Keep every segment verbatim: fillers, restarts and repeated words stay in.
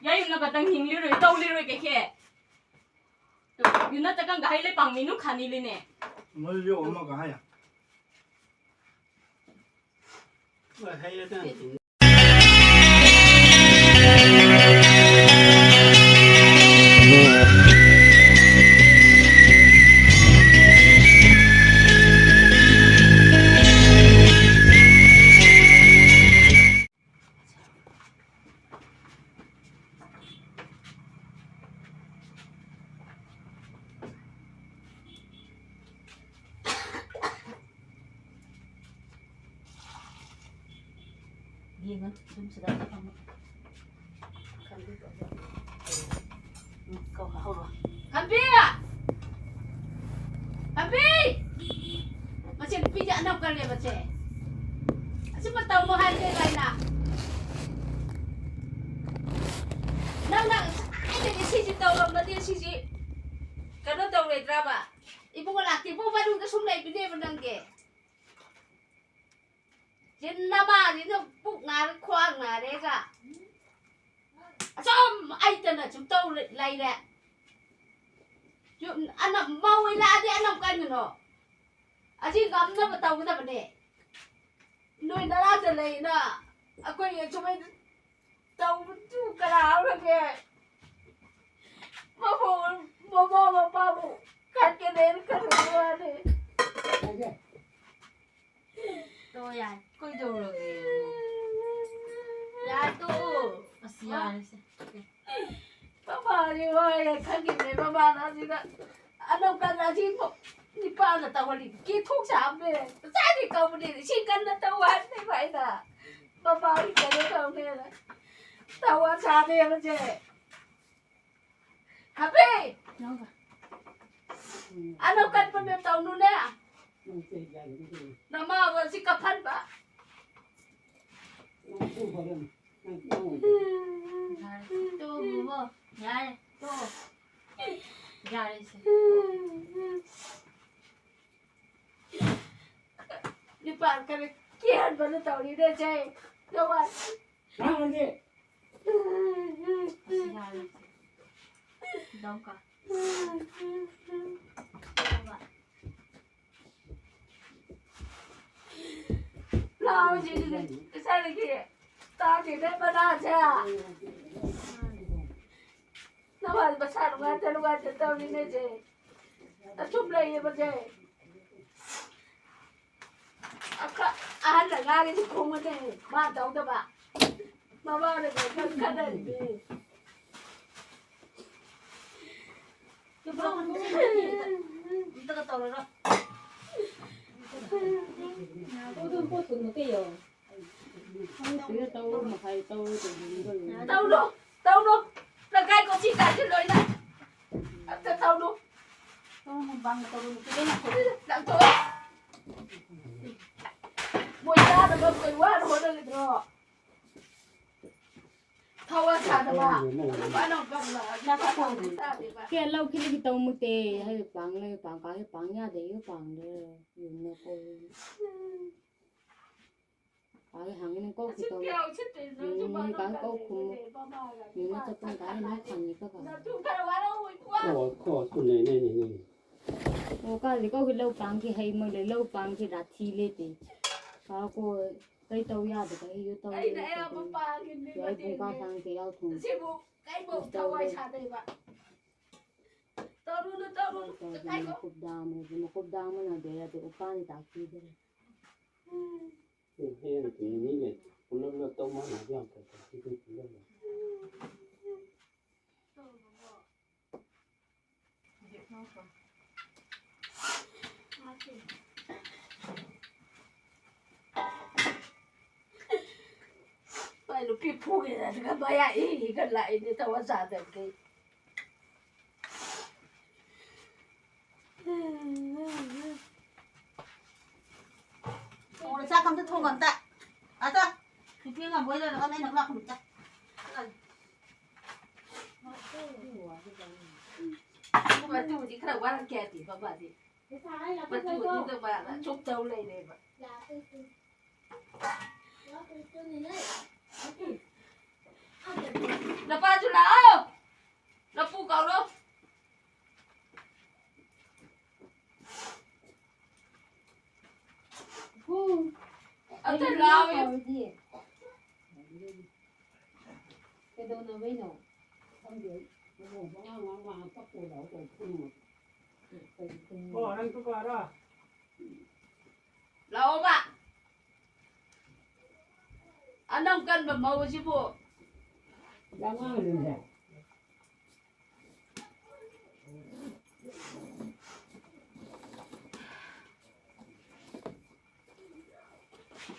ꯌꯥꯏꯅ ꯀꯇꯪ ꯍꯤꯡꯂꯤꯔꯣꯏ, ꯇꯧꯂꯤꯔꯣꯏ ꯀꯩꯈꯦ꯫ ꯌꯨꯅ ꯇꯀꯪ ꯒꯍꯩ ꯂꯩ ꯄꯥꯡꯃꯤꯅꯨ ꯈꯥꯅꯤꯂꯤꯅꯦ꯫ ꯃꯣꯏ ꯌꯣ ꯑꯃ ꯒꯍꯩ꯫ ꯍꯩꯔꯦꯗ꯫ ꯌꯦꯡꯉꯣ, ꯑꯗꯨꯝ ꯁꯤꯗ ꯐꯝꯃꯣ꯫ ꯈꯝꯕꯤ! ꯈꯝꯕꯤ! ꯃꯁꯤ ꯅꯨꯄꯤꯁꯦ ꯑꯅꯧ ꯀꯜꯂꯦ ꯃꯁꯦ꯫ ꯑꯁꯤꯃ ꯇꯧꯅꯨ ꯍꯥꯏꯕꯅꯦ ꯑꯩꯅ꯫ ꯅꯪꯅ ꯉꯁꯥꯏꯗꯒꯤ ꯁꯤꯁꯤ ꯇꯧꯔꯝꯃꯗꯤ ꯁꯤꯁꯤ ꯀꯩꯅꯣ ꯇꯧꯔꯣꯏꯗ꯭ꯔꯕ? ꯏꯕꯨꯡꯉꯣ ꯂꯥꯛꯇ꯭ꯔꯤꯐꯥꯎ ꯃꯅꯨꯡꯗ ꯁꯨꯝ ꯂꯩꯕꯅꯦꯕ ꯅꯪꯗꯤ꯫ ꯁꯤ ꯅꯃꯥꯁꯤꯅ ꯄꯨꯛ ꯅꯥꯔꯦ, ꯈ꯭ꯋꯥꯡ ꯅꯥꯔꯦꯒ꯫ ꯑꯁꯨꯝ ꯑꯩꯇꯅ ꯁꯨꯝ ꯇꯧ ꯂꯩꯔꯦ꯫ ꯌꯨꯝ ꯑꯅ-, ꯃꯧ ꯑꯣꯏ ꯂꯥꯛꯑꯗꯤ ꯑꯅꯧ ꯀꯟꯒꯅꯣ꯫ ꯑꯁꯤ ꯉꯝꯅꯕ ꯇꯧꯒꯗꯕꯅꯦ꯫ ꯅꯣꯏ ꯅꯅꯥꯛꯇ ꯂꯩꯅ ꯑꯩꯈꯣꯏ ꯁꯨꯃꯥꯏꯅ ꯇꯧꯕꯗꯨ ꯀꯅꯥ ꯍꯧꯔꯒꯦ? ꯃꯃꯧ-, ꯃꯃꯥ ꯃꯄꯥꯕꯨ ꯈꯠꯀꯅꯦꯅ ꯈꯟꯕ ꯋꯥꯅꯤ꯫ ꯇꯣ ꯌꯥꯔꯦ꯫ ꯀꯩꯗꯧꯔꯒꯦ? ꯌꯥꯔꯦ, ꯇꯣꯛꯑꯣ꯫ ꯑꯁ, ꯌꯥꯔꯦꯁꯦ꯫ ꯃꯃꯥꯁꯤ ꯋꯥꯏꯌꯦ ꯈꯪꯉꯤꯅꯦ, ꯃꯃꯥꯅ ꯑꯁꯤꯗ ꯑꯅꯧ ꯀꯟꯅ ꯑꯁꯤ ꯅꯤꯄꯥꯅ ꯇꯧꯍꯜꯂꯤ꯫ ꯀꯦꯊꯣꯛ ꯆꯥꯕꯅꯦ꯫ ꯉꯁꯥꯏꯗꯩ ꯀꯧꯕꯅꯦ꯫ ꯁꯤ ꯀꯟꯅ ꯇꯧ ꯍꯥꯏꯕꯅꯦꯕ ꯑꯩꯅ꯫ ꯃꯃꯥꯒꯤ ꯀꯩꯅꯣ ꯇꯧꯅꯦꯅ꯫ ꯇꯧ ꯆꯥꯗꯦꯕꯁꯦ꯫ ꯍꯥꯕꯤ! ꯑꯅꯧ ꯀꯟꯄꯅ ꯇꯧꯅꯨꯅꯦ꯫ ꯅꯃꯥꯕꯨ ꯑꯁꯤ ꯀꯞꯍꯟꯕ꯫ ꯌꯥꯔꯦ, ꯇꯣꯛꯑꯣ, ꯕꯣꯕꯣ꯫ ꯌꯥꯔꯦ, ꯇꯣꯛꯑꯣ꯫ ꯌꯥꯔꯦꯁꯦ꯫ ꯅꯨꯄꯥ ꯈꯔ ꯀꯤꯍꯟꯕꯅ ꯇꯧꯔꯤꯅꯦ ꯁꯦ꯫ ꯅꯋꯥ꯫ ꯉꯥꯡꯉꯗꯤ꯫ ꯂꯥꯎꯁꯤꯗꯤ ꯉꯁꯥꯏꯗꯒꯤ ꯇꯥꯗꯦꯅꯦ ꯃꯅꯥꯁꯦ꯫ ꯅꯃꯥ ꯃꯁꯥ ꯅꯨꯡꯉꯥꯏꯇ ꯅꯨꯡꯉꯥꯏꯇ ꯇꯧꯔꯤꯅꯦꯁꯦ꯫ ꯑꯁꯨꯝ ꯂꯩꯌꯦꯕꯁꯦ꯫ ꯑꯈ-, ꯑꯍꯜꯅ ꯉꯥꯡꯉꯤꯁꯦ ꯈꯨꯝꯃꯨꯅꯦ꯫ ꯃꯥ ꯇꯧꯗꯕ꯫ ꯃꯃꯥꯅ ꯈꯔ ꯈꯠꯅꯔꯤꯅꯦ꯫ ꯑꯝꯇꯒ ꯇꯧꯔꯔꯣꯏ꯫ ꯇꯧꯅꯨ, ꯇꯧꯅꯨ꯫ ꯂꯩꯀꯥꯏ ꯀꯣꯆꯤ ꯀꯥꯏꯁꯤ ꯂꯣꯏꯅ꯫ ꯑꯝꯇ ꯇꯧꯅꯨ꯫ ꯂꯪꯊꯣꯛꯑꯣ꯫ ꯃꯣꯏ ꯆꯥꯅꯕ ꯀꯩ ꯋꯥꯅ ꯍꯣꯠꯅꯒꯗ꯭ꯔꯣ? ꯊꯋꯥ ꯁꯥꯗꯕ꯫ ꯅꯨꯄꯥꯅ ꯀꯞꯂ-, ꯅꯥꯀ ꯊꯥꯡꯗ ꯇꯥꯗꯦꯕ꯫ ꯀꯦ ꯂꯧ ꯈꯤꯂꯒꯤ ꯇꯧ ꯃꯨꯠꯇꯦ꯫ ꯍꯥꯏ ꯄꯥꯡ ꯂꯩ ꯄꯥꯡ ꯀꯥ ꯍꯦ ꯄꯥꯡ ꯌꯥꯗꯦ ꯌꯨ ꯄꯥꯡꯗꯦ꯫ ꯌꯨꯝꯅ ꯀꯣꯏ꯫ ꯄꯥꯡ ꯍꯥꯡꯉꯤꯅ ꯀꯧ ꯈꯤ ꯇꯧ꯫ ꯌꯨꯝꯅ ꯀꯥ ꯀꯧ ꯈꯨꯝꯃꯨ꯫ ꯌꯨꯝꯅ ꯆꯠꯄ ꯀꯥ ꯍꯦ ꯅꯪ ꯈꯪꯉꯤ ꯀꯀꯥ꯫ ꯅꯇꯨ ꯈꯔ ꯋꯥꯔꯧ ꯏꯕꯨꯡꯉꯣ꯫ ꯑꯣ, ꯀꯣ ꯁꯨꯅꯦ ꯅꯦ ꯅꯦ ꯅꯦ꯫ ꯑꯣ ꯀꯥꯂꯤ ꯀꯧ ꯈꯤ ꯂꯧ ꯄꯥꯡ ꯈꯤ ꯍꯩ ꯃꯣꯏ ꯂꯩ ꯂꯧ ꯄꯥꯡ ꯈꯤ ꯔꯥꯊꯤ ꯂꯩꯇꯦ꯫ ꯀꯥ ꯀꯣ ꯀꯩ ꯇꯧ ꯌꯥꯗꯕ ꯑꯩ ꯌꯨ ꯇꯧ ꯑꯩꯅ ꯌꯥꯗꯕ ꯑꯌꯥꯝꯕ ꯇꯧ꯫ ꯄꯥꯡꯉꯤꯅꯤ ꯌꯥꯏ ꯄꯨꯡ ꯀꯥ ꯃꯇꯦꯡꯗꯤ꯫ ꯁꯥꯡ ꯀꯩ ꯌꯥꯎ ꯊꯣꯡ꯫ ꯁꯤꯕꯨ ꯀꯩꯕꯧ ꯊꯋꯥꯏ ꯁꯥꯗꯦꯕ꯫ ꯇꯧꯔꯨꯅꯨ, ꯇꯧꯔꯨꯅꯨ꯫ ꯇꯧꯗꯅ ꯀꯥꯏꯕꯧ꯫ ꯃꯀꯨꯞ ꯗꯥꯝ ꯑꯣꯏꯔꯗꯤ ꯃꯀꯨꯞ ꯗꯥꯝ ꯑꯣꯏꯅ ꯑꯗꯩ ꯑꯗꯨ ꯎꯄꯥꯟ ꯇꯥꯛꯄꯤꯗ꯭ꯔꯦ꯫ ꯎꯝ꯫ ꯍꯌꯦꯡ ꯃꯤꯒ ꯄꯨꯂꯞ ꯂꯣꯏ ꯇꯧ ꯃꯥꯟꯅꯕ ꯌꯥꯝ ꯐꯩ꯫ ꯁꯤꯗꯤ ꯄꯨꯂꯞ ꯂꯣꯏ꯫ ꯃꯥꯏ ꯅꯨꯄꯤ ꯐꯨꯒꯦꯔꯥ ꯑꯗꯨꯒ ꯃꯌꯥ ꯏ ꯏꯒ ꯂꯥꯛꯏꯅꯦ ꯊꯋꯥ ꯁꯥꯗꯕꯒꯤ꯫ ꯑꯣ, ꯆꯥꯛ ꯑꯝꯇ ꯊꯣꯡ ꯑꯝꯇ꯫ ꯑꯇ, ꯅꯨꯄꯤ ꯑꯉꯥꯡ ꯃꯣꯏ ꯂꯣꯏꯔꯒ ꯅꯪ ꯂꯥꯛꯄ ꯑꯝꯇ꯫ ꯃꯇꯨꯗꯤ ꯈꯔ ꯋꯥꯔꯛꯀꯦ ꯍꯥꯏꯗꯤ ꯕꯕꯥꯗꯤ꯫ ꯃꯇꯨꯗꯨꯗ ꯃꯥꯅ ꯆꯨꯞ ꯇꯧ ꯂꯩꯔꯦꯕ꯫ ꯅꯄꯥꯁꯨ ꯂꯥꯛꯑꯣ꯫ ꯅꯄꯨ ꯀꯧꯔꯣ꯫ ꯌꯥꯎꯋꯦ꯫ ꯀꯩꯗꯧꯅꯕꯩꯅꯣ? ꯈꯪꯗꯦ꯫ ꯂꯨꯍꯣꯡꯕ ꯑꯉꯥꯡ ꯑꯉꯥꯡ ꯀꯞꯄ ꯂꯥꯎ ꯇꯧ ꯐꯨꯅꯤꯡꯉꯛꯄ꯫ ꯀꯩ ꯐꯨꯅꯤꯡꯉꯛꯄ? ꯑꯣ, ꯅꯪ ꯇꯨꯀꯥꯔꯣ? ꯂꯥꯛꯑꯣꯕ꯫ ꯑꯅꯝ ꯀꯟꯕ ꯃꯧ ꯑꯁꯤꯕꯨ꯫ ꯑꯉꯥꯡꯁꯤꯡꯁꯦ꯫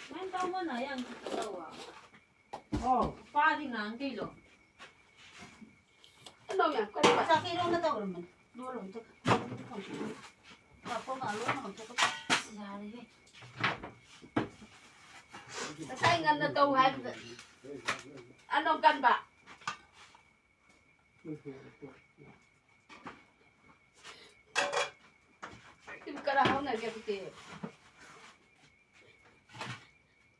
ꯅꯪ ꯇꯧꯕꯅ ꯌꯥꯝ ꯇꯧꯕ꯫ ꯑꯣ꯫ ꯄꯥꯗꯤ ꯉꯥꯡ ꯀꯩꯅꯣ? ꯆꯥꯛꯁꯦ ꯏꯔꯣꯟꯕ ꯇꯧꯔꯝꯕꯅꯤ꯫ ꯂꯣꯜꯂꯣ ꯑꯝꯇ꯫ ꯆꯥꯛꯈꯣꯝ ꯉꯥ ꯂꯣꯟꯕ ꯑꯝꯇ꯫ ꯑꯁ, ꯌꯥꯔꯦꯍꯦ꯫ ꯉꯁꯥꯏ ꯉꯟꯅ ꯇꯧ ꯍꯥꯏꯕꯗ ꯑꯅꯧ ꯀꯟꯕ꯫ ꯁꯤꯕꯨ ꯀꯅꯥ ꯍꯧꯅꯒꯦ ꯑꯗꯨꯗꯤ?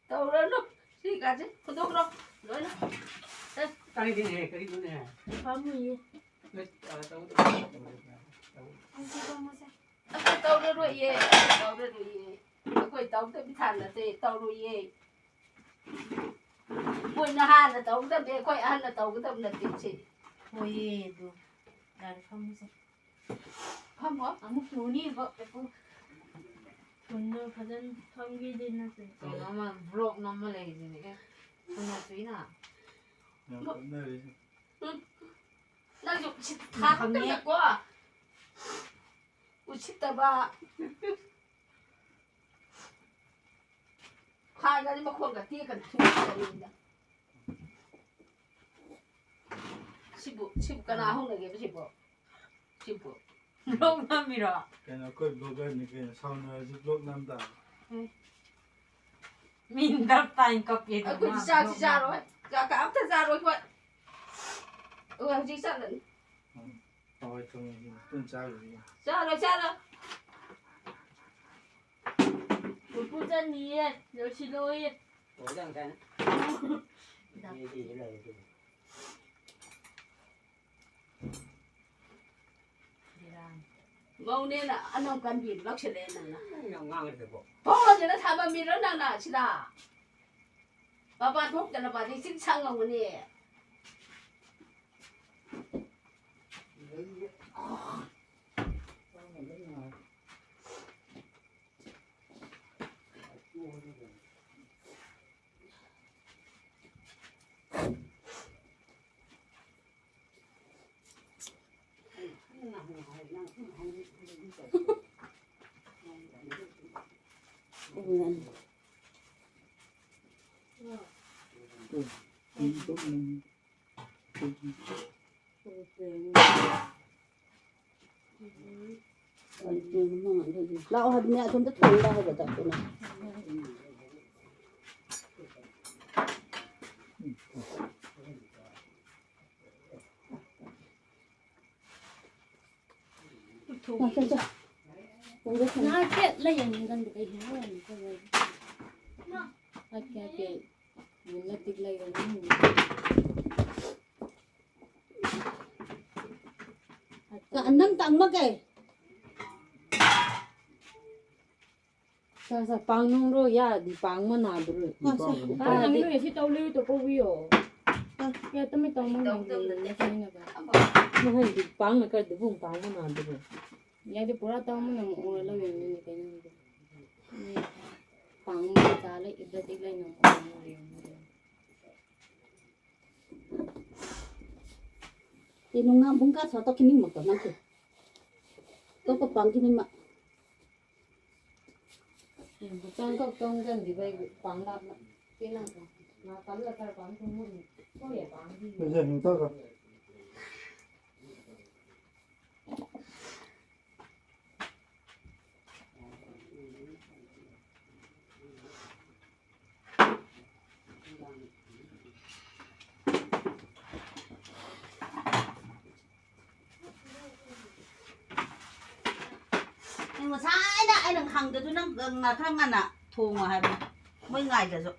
ꯇꯧꯔꯅꯨ꯫ ꯁꯤ ꯀꯥꯁꯦ ꯍꯨꯟꯗꯣꯛꯈ꯭ꯔꯣ ꯂꯣꯏꯅ꯫ ꯑꯦ꯫ ꯀꯔꯤꯒꯤꯅꯦ? ꯀꯔꯤꯅꯣꯅꯦ? ꯄꯥꯝꯃꯨꯏꯌꯦ꯫ ꯅꯣꯏ, ꯑ, ꯇꯧ-, ꯇꯧ-, ꯇꯧ-, ꯇꯧ-, ꯇꯧ-, ꯑꯁꯤ ꯄꯥꯝꯃꯨꯁꯦ꯫ ꯑꯩꯈꯣꯏ ꯇꯧꯔꯔꯣꯏꯌꯦ꯫ ꯇꯧꯔꯔꯣꯏꯌꯦ꯫ ꯑꯩꯈꯣꯏ ꯇꯧꯗꯕꯤ ꯊꯥ ꯅꯠꯇꯦ꯫ ꯇꯧꯔꯣꯏꯌꯦ꯫ ꯃꯣꯏꯅ ꯍꯥꯟꯅ ꯇꯧꯒꯗꯕꯅꯦ, ꯑꯩꯈꯣꯏ ꯑꯍꯟꯅ ꯇꯧꯒꯗꯕ ꯅꯠꯇꯦ ꯁꯤ꯫ ꯍꯣꯏꯌꯦ, ꯑꯗꯨ ꯌꯥꯔꯦ, ꯐꯝꯃꯁꯦ꯫ ꯐꯝꯃꯣ꯫ ꯑꯃꯨꯛ ꯇꯨꯅꯤꯕ, ꯄꯨꯟꯅ ꯐꯖꯅ ꯐꯝꯒꯦꯗꯤ ꯅꯠꯇꯦ꯫ ꯀꯩꯅꯣꯝꯃ vlog ꯅꯝꯃ ꯂꯩꯔꯤꯁꯤꯅꯦ꯫ ꯑꯦ, ꯀꯩꯅꯣ ꯇꯨꯏꯅ꯫ ꯌꯥꯝ ꯀꯞꯅꯔꯦ꯫ ꯎꯝ꯫ ꯅꯪꯁꯨ ꯎꯁꯤꯠ ꯈꯪꯉꯦ꯫ ꯊꯥꯗꯅꯀꯣ꯫ ꯎꯁꯤꯠꯇꯕ꯫ ꯈꯥꯏꯒꯅꯤ ꯃꯈꯣꯟꯒ ꯇꯦꯛꯀꯅꯤ ꯊꯨꯒꯥꯏꯒꯅꯤꯅ꯫ ꯁꯤꯕꯨ, ꯁꯤꯕꯨ ꯀꯅꯥ ꯍꯧꯅꯒꯦꯕ ꯁꯤꯕꯨ? ꯁꯤꯕꯨ꯫ Vlog ꯅꯝꯃꯤꯔꯣ? ꯀꯩꯅꯣ, ꯑꯩꯈꯣꯏ vlogger ꯅꯤ ꯀꯩꯅꯣ, ꯁꯥꯎꯅꯔꯁꯨ vlog ꯅꯝ ꯇꯥꯕ꯫ ꯎꯝ꯫ ꯃꯤꯅ ꯇꯞ ꯇꯥꯏꯅ ꯀꯞꯄꯦ ꯑꯗꯨꯒ ꯑꯩꯈꯣꯏꯗꯤ ꯃꯥ ꯆꯥꯛꯁꯤ vlog ꯆꯥꯔꯣꯏ꯫ ꯆꯥꯛ ꯀ ꯑꯝꯇ ꯆꯥꯔꯣꯏ ꯑꯩꯈꯣꯏ꯫ ꯑꯩꯈꯣꯏ ꯍꯧꯖꯤꯛ ꯆꯠꯂꯅꯤ꯫ ꯎꯝ꯫ ꯍꯋꯥꯏ ꯊꯣꯡꯉꯦ ꯁꯤꯅꯤ꯫ ꯄꯨꯟ ꯆꯥꯔꯨꯁꯤ꯫ ꯆꯥꯔꯣꯏ, ꯆꯥꯔꯣꯏ꯫ ꯄꯨꯄꯨ ꯆꯠꯅꯤꯌꯦ, ꯂꯣꯏꯁꯤꯜꯂꯣꯌꯦ꯫ ꯂꯣꯏꯗ ꯉꯁꯥꯏꯅ꯫ ꯏꯗꯤ ꯏꯗꯤ ꯂꯩꯔꯦ ꯑꯗꯨꯕꯨ꯫ ꯕꯦꯔꯥꯅꯤ꯫ ꯃꯧꯅꯦꯅ ꯑꯅꯧ ꯀꯟꯕꯤ ꯂꯧꯁꯤꯜꯂꯦ ꯅꯪꯅ꯫ ꯅꯪ ꯌꯥꯝ ꯉꯥꯡꯉꯦ ꯀꯩꯀꯣ꯫ ꯐꯣꯟꯁꯤꯅ ꯊꯥꯃꯝꯃꯤꯔꯣ ꯅꯪꯅ ꯁꯤꯗ? ꯃꯄꯥꯟ ꯊꯣꯛꯇꯅꯕꯗꯤ ꯏꯁꯤꯡ ꯁꯪꯉꯝꯒꯅꯤ꯫ ꯂꯥꯛꯑꯣ ꯍꯥꯏꯕꯅꯦ, ꯑꯁꯣꯝꯗ ꯊꯣꯡ ꯂꯥꯛꯑꯣ ꯍꯥꯏꯕ ꯆꯥꯛꯇꯨꯅ꯫ ꯉꯥꯏꯈꯣ, ꯉꯥꯏꯈꯣ꯫ ꯉꯥꯏꯍꯥꯛ ꯂꯩꯔꯝꯒꯅꯤ, ꯀꯩ ꯍꯥꯏꯔꯨꯔꯅꯤ, ꯀꯩ ꯍꯥꯏꯔꯨꯔꯅꯤ? ꯍꯥꯠꯀꯦ, ꯍꯥꯠꯀꯦ꯫ ꯃꯨꯜꯂ ꯇꯤꯛ ꯂꯩꯔꯝꯒꯅꯤ꯫ ꯀ-, ꯅꯪ ꯇꯪꯃ ꯀꯩ? ꯁꯥ, ꯁꯥ, ꯄꯥꯡꯅꯨꯡꯔꯣ, ꯌꯥꯗꯤ ꯄꯥꯡ ꯃꯅꯥꯗꯨꯔꯣ? ꯁꯥ, ꯁꯥ꯫ ꯄꯥꯡ ꯅꯪ ꯅꯣꯏ ꯁꯤ ꯇꯧ ꯂꯩꯔꯣ, ꯇꯧ ꯀꯧꯕꯤꯌꯣ꯫ ꯑ꯫ ꯌꯥ, ꯇꯃꯩ ꯇꯧ ꯃꯅꯥ ꯇꯧ ꯇꯧ ꯂꯩꯔꯣ, ꯇꯧ꯫ ꯇꯧꯅꯕ꯫ ꯅꯍꯥꯟꯗꯤ ꯄꯥꯡꯅ ꯀꯔꯗꯤ ꯕꯨꯡ ꯄꯥꯡ ꯃꯅꯥꯗꯨꯔꯣ? ꯌꯥꯗꯤ ꯄꯨꯔꯥ ꯇꯧ ꯃꯅꯥ ꯑꯃ ꯑꯣꯔ ꯂꯧ ꯌꯦꯡꯉꯨꯅꯦ ꯀꯩꯅꯣ꯫ ꯄꯥꯡ ꯃꯆꯥ ꯂꯩ, ꯏꯕꯗꯤ ꯂꯩ ꯅꯪ ꯑꯣꯔ ꯂꯧ ꯌꯦꯡꯉꯨꯅꯦ꯫ Ti nung nang bungka sa to kini mo to nang ki. To ko pang kini ma. Bukang ko tong jan di bai pang la. Ti nang ko. Na kam la tar pang ko mo ni. Ko ye pang di. Ko ye ni to ko. ꯑꯩ ꯉꯁꯥꯏꯅ ꯑꯩꯅ ꯍꯪꯗꯗꯨ ꯅꯪ ꯉ-, ꯈꯔ ꯉꯟꯅ ꯊꯣꯡꯉꯣ ꯍꯥꯏꯕꯅꯤ꯫ ꯃꯣꯏ ꯉꯥꯏꯗꯁꯨ꯫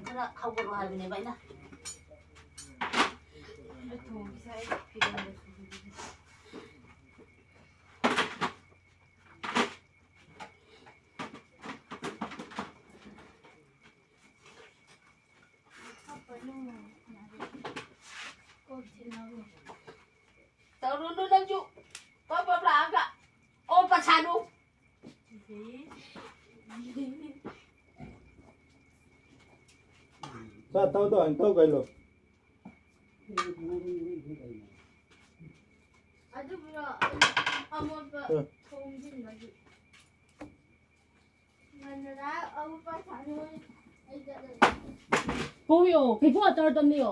ꯈꯔ ꯍꯧꯒꯠꯂꯣ ꯍꯥꯏꯕꯅꯦꯕ ꯑꯩꯅ꯫ ꯑꯩ ꯊꯣꯡꯒꯦꯁꯦ, ꯑꯩ ꯐꯤꯔꯣꯟꯗ ꯁꯨꯕꯤꯒꯦ꯫ ꯑꯗꯨ ꯅꯪꯁꯨ ꯄꯞ ꯄꯞ ꯂꯥꯛꯑꯒ ꯑꯣ ꯄꯁꯥꯗꯨ꯫ ꯆꯥ ꯇꯧꯗꯣ ꯑꯩꯅ ꯇꯧ ꯀꯩꯅꯣ꯫ ꯑꯗꯨꯕꯨꯔꯣ ꯑꯃꯣꯠꯄ ꯊꯣꯡꯖꯤꯟꯕꯒꯤ꯫ ꯉꯟꯅ ꯂꯥꯛ ꯑꯃꯣꯠꯄ ꯁꯥꯟꯅ ꯑꯩ ꯆꯠꯂꯒꯦ꯫ ꯀꯧꯌꯣ ꯀꯩꯀꯣ ꯑꯇꯔ ꯇꯝꯅꯤꯌꯣ꯫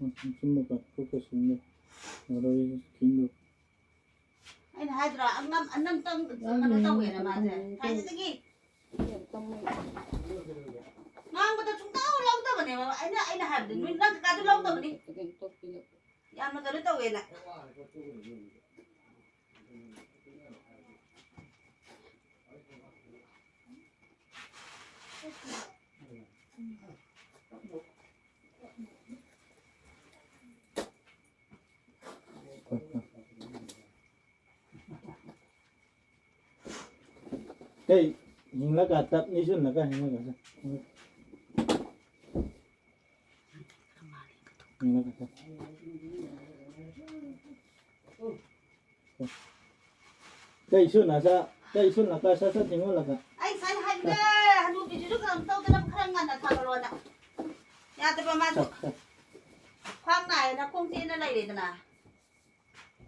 ꯎꯝ, ꯁꯨꯝꯕ ꯀ-, ꯀ-, ꯀ-, ꯁꯨꯝꯕ꯫ ꯃꯔꯣꯏ ꯀꯤꯡꯗꯣ꯫ ꯑꯩꯅ ꯍꯥꯏꯗ꯭ꯔꯣ, ꯑꯉꯝ-, ꯑꯅꯝꯇꯪ ꯀꯩꯅꯣ ꯇꯧꯋꯦꯅ ꯃꯥꯁꯦ꯫ ꯊꯥꯏꯅꯗꯒꯤ ꯉꯥꯡꯕꯗ ꯁꯨꯡꯇꯧ ꯂꯧꯗꯕꯅꯦꯕ꯫ ꯑꯩꯅ, ꯑꯩꯅ ꯍꯥꯏꯕꯗꯤ, ꯅꯣꯏ ꯅꯪ ꯀꯀꯥꯗꯨ ꯂꯧꯗꯕꯅꯤ꯫ ꯌꯥꯝꯅ ꯀꯩꯅꯣ ꯇꯧꯋꯦꯅ꯫ Kei, hinglaka tap ni sun laka hinglaka sa. Hinglaka sa. Kei sun asa, kei sun laka sa sa tingulaka. ꯑꯩ ꯉꯁꯥꯏ ꯍꯥꯏꯕꯅꯦ, ꯍꯅꯨꯕꯤꯗꯨꯁꯨ ꯀꯩꯅꯣꯝ ꯇꯧꯗꯅ ꯈꯔ ꯉꯟꯅ ꯊꯥꯒꯠꯂꯣꯅ꯫ ꯌꯥꯗꯕ ꯃꯥꯁꯨ꯫ ꯈ꯭ꯋꯥꯡ ꯅꯥꯏꯌꯦꯅ ꯈꯣꯡ ꯆꯦꯠꯅ ꯂꯩꯔꯦꯗꯅ꯫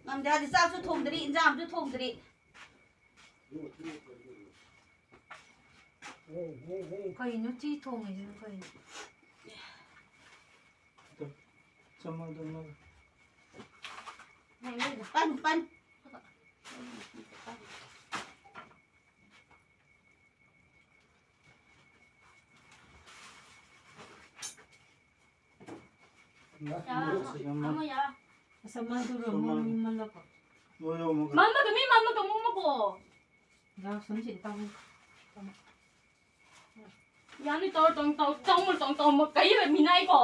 ꯉꯝꯗꯦ ꯍꯥꯏꯗꯤ ꯆꯥꯛꯁꯨ ꯊꯣꯡꯗ꯭ꯔꯤ, ꯏꯟꯖꯥꯡꯁꯨ ꯊꯣꯡꯗ꯭ꯔꯤ꯫ ꯀꯩꯅꯣ ꯆꯤ ꯊꯣꯡꯉꯤꯁꯤꯅ ꯀꯩꯅꯣ? ꯆꯃꯗ ꯄꯟ, ꯄꯟ꯫ ꯌꯥꯔꯦ, ꯑꯃ ꯌꯥꯔꯦ꯫ ꯑꯁ, ꯃꯗꯨꯔꯣ, ꯃꯣꯏ ꯃꯜꯂꯀꯣ꯫ ꯃꯃ ꯀꯃꯤ ꯃꯃ ꯀꯃꯨ ꯃꯀꯣ꯫ ꯌꯥ, ꯁꯨꯝ ꯁꯤ ꯇꯧ꯫ ꯌꯥꯅꯤ ꯇꯧ, ꯇꯧ, ꯇꯧ, ꯇꯧ, ꯇꯧ, ꯇꯧ, ꯃ ꯀꯩ ꯃꯤꯅꯥꯏꯀꯣ꯫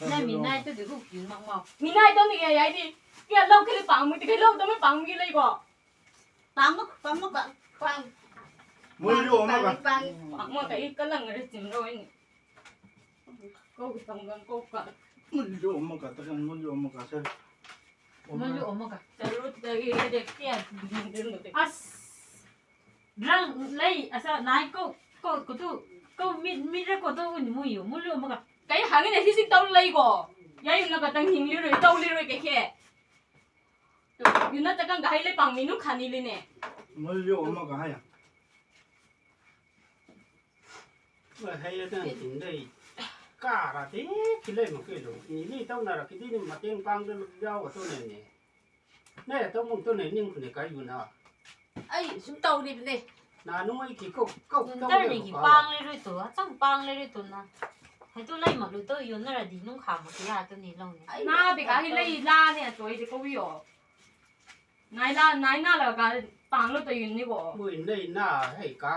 ꯅꯪ ꯃꯤꯅꯥꯏ ꯇꯧꯗꯤ ꯍꯨ ꯀꯤꯎ ꯃꯛ ꯃꯛ꯫ ꯃꯤꯅꯥꯏ ꯇꯧꯅꯤ ꯌꯥꯏ ꯍꯥꯏꯗꯤ꯫ ꯀꯌꯥ ꯂꯧ ꯀꯦꯂꯤ ꯄꯥꯡꯃꯤ ꯀꯩ ꯂꯧ ꯇꯧꯃꯤ ꯄꯥꯡꯃꯤ ꯂꯩꯀꯣ꯫ ꯄꯥꯡꯃ, ꯄꯥꯡꯃ, ꯄꯥꯡ-, ꯄꯥꯡ-, ꯃꯣꯏ ꯌꯣ ꯑꯃꯒ꯫ ꯄꯥꯡ-, ꯄꯥꯡ-, ꯄꯥꯡꯃ ꯀꯩ ꯀꯂꯪ ꯔꯦ ꯆꯤꯡ ꯔꯣꯏꯅꯤ꯫ ꯀꯧ ꯇꯝꯒ ꯀꯧ ꯀ꯫ ꯃꯣꯏ ꯌꯣ ꯑꯃꯒ ꯇꯒ ꯃꯣꯏ ꯌꯣ ꯑꯃꯒ ꯁꯦ꯫ ꯃꯨꯜꯂꯨ ꯑꯃꯒ꯫ ꯆꯔꯨꯠꯇꯒꯤ ꯍꯦꯛꯇ ꯑꯁ! ꯗ꯭ꯔꯪ ꯂꯩ ꯑꯁ ꯅꯥꯏ ꯀꯧ ꯀꯧ ꯀꯧ ꯀꯧ ꯃꯤꯠ ꯃꯤꯠ ꯔꯦ ꯀꯣ ꯇꯧ ꯎꯅꯤ ꯃꯨ ꯌꯨ ꯃꯨꯜꯂꯨ ꯑꯃꯒ꯫ ꯀꯩ ꯍꯥꯡꯉꯤꯅꯦ ꯁꯤꯁꯤ ꯇꯧ ꯂꯩꯀꯣ꯫ ꯌꯥꯏ ꯌꯨꯝꯅ ꯈꯛꯇꯪ ꯍꯤꯡꯂꯤꯔꯣꯏ ꯇꯧ ꯂꯤꯔꯣꯏ ꯀꯩꯁꯦ꯫ ꯌꯨꯝꯅ ꯆꯀꯪ ꯀ ꯍꯩ ꯂꯩ ꯄꯥꯡꯃꯤꯅꯨ ꯈꯥꯅꯤ ꯂꯤꯅꯦ꯫ ꯃꯨꯜꯂꯨ ꯑꯃꯒ ꯍꯥꯏꯌ꯫ ꯍꯣꯏ ꯍꯩ ꯑꯗꯨꯅ ꯇꯤꯟꯗꯩ ꯀꯥꯔꯗꯤ ꯈꯤꯂꯩ ꯃꯈꯩꯗꯣ ꯏꯅꯤ ꯇꯧꯅꯔꯛꯈꯤꯗꯣꯏꯅꯤ ꯃꯇꯦꯡ ꯄꯥꯡꯗꯅ ꯌꯥꯎꯒꯗꯧꯅꯦꯅꯦ꯫ ꯅꯦ ꯇꯧꯃꯨꯛꯇꯣꯅꯦ ꯅꯤꯡꯈꯨꯅꯦ ꯀꯥꯏꯒꯨꯅ꯫ ꯑꯩ ꯁꯨꯝ ꯇꯧꯔꯤꯕꯅꯦ꯫ ꯅꯍꯥꯟ ꯅꯣꯡꯃꯩ ꯀꯤ ꯀꯧ ꯀꯧ ꯌꯨꯟꯇꯔꯅꯤꯒꯤ ꯇꯧꯔꯦꯕꯀꯣ꯫ ꯄꯥꯡ ꯂꯩꯔꯣꯏꯇꯣ ꯑꯆꯪ ꯄꯥꯡ ꯂꯩꯔꯣꯏꯇꯣꯅ꯫ ꯍꯩꯇꯨ ꯂꯩꯃꯛꯂꯨꯇꯣ ꯌꯣꯟꯅꯔꯗꯤ ꯅꯨꯡ ꯈꯥꯝꯃꯁꯨ ꯌꯥꯗꯣꯅꯤ ꯂꯧꯅꯤ꯫ ꯑꯩ ꯅꯥꯕꯤ ꯀꯥ ꯍꯤ ꯂꯩ ꯂꯥꯅꯦ ꯑꯇꯣꯏꯗꯤ ꯀꯧꯕꯤꯌꯣ꯫ ꯅꯥꯏ ꯂꯥ ꯅꯥꯏ ꯅꯥꯂꯒ ꯄꯥꯡꯂꯣ ꯇꯣ ꯌꯨꯟꯅꯤꯀꯣ꯫ ꯃꯣꯏ ꯂꯩ ꯅꯥ ꯍꯩ ꯀꯥ